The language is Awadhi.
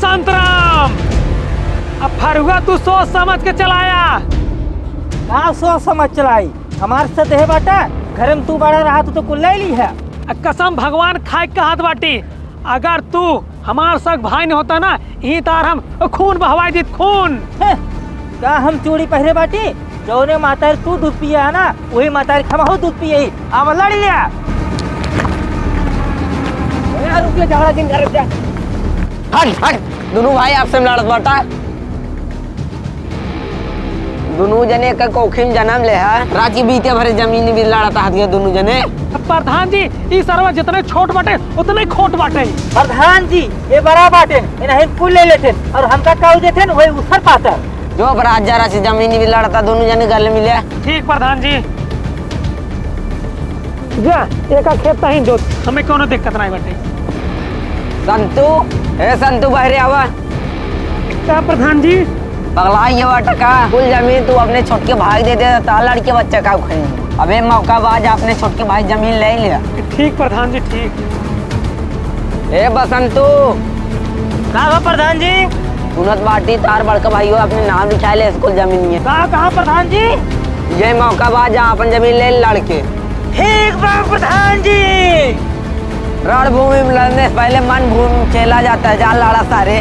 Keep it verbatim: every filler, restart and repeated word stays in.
संतराम, अब फरुआ तू सोच समझ के चलाया। का सोच समझ चलाई? हमार से देहे बाटा, घर में तू बड़ा रहा तो, तो कुल ले ली है। आ कसम भगवान खाए कहत बाटी, अगर तू हमार सग भाई न होता ना, ई तार हम खून बहवाई दीत, खून। हैं, का हम चूड़ी पहिरे बाटी? जौने मातारी तू दूध पिए है ना, वही मातारी हमहू दूध पिए ही। अब लड़ लिया। ए, रुक ले, झगड़ा जिन करत जा। हट, हट, दुनू भाई आपसे में लड़त बाटा। दुनू जने एक कोखी में जन्म ले है, राज के बीते भरे जमीन भी लड़त हथिया दुनू जने। प्रधान जी, ई सरवा जितने छोट बाटे, उतने खोट बाटे। प्रधान जी, ये बड़ा बाटे, इन्हें कुल ले लेते और हमका काऊ देते, वही उसर पाता। जो अब राजा राजा जमीन भी लड़ता, दुनू जने गले मिले। ठीक प्रधान जी। जा, एका खेत तहीं जोत, हमें कौनो दिक्कत नहीं बाटे। संतू, ए संतू, बाहरे आवा। का प्रधान जी? पगला ये बाटा का? कुल जमीन तू अपने छोटके भाई दे दे, ता लड़के बच्चा का उखाड़ी। अबे मौका बा, जा अपने छोटके भाई जमीन ले लिया। ठीक प्रधान जी, ठीक। ए बसंतू। का बा प्रधान जी? सुनत बाटी तार बड़का भाई हो अपने नाम लिखाए ले स्कूल जमीन में। का, कहा प्रधान जी? ये मौका बा, जा अपन जमीन ले लड़के। ठीक बा प्रधान जी। रणभूमि में लड़ने से पहले मन भूमि में खेला जाता है, जा लड़ा सारे।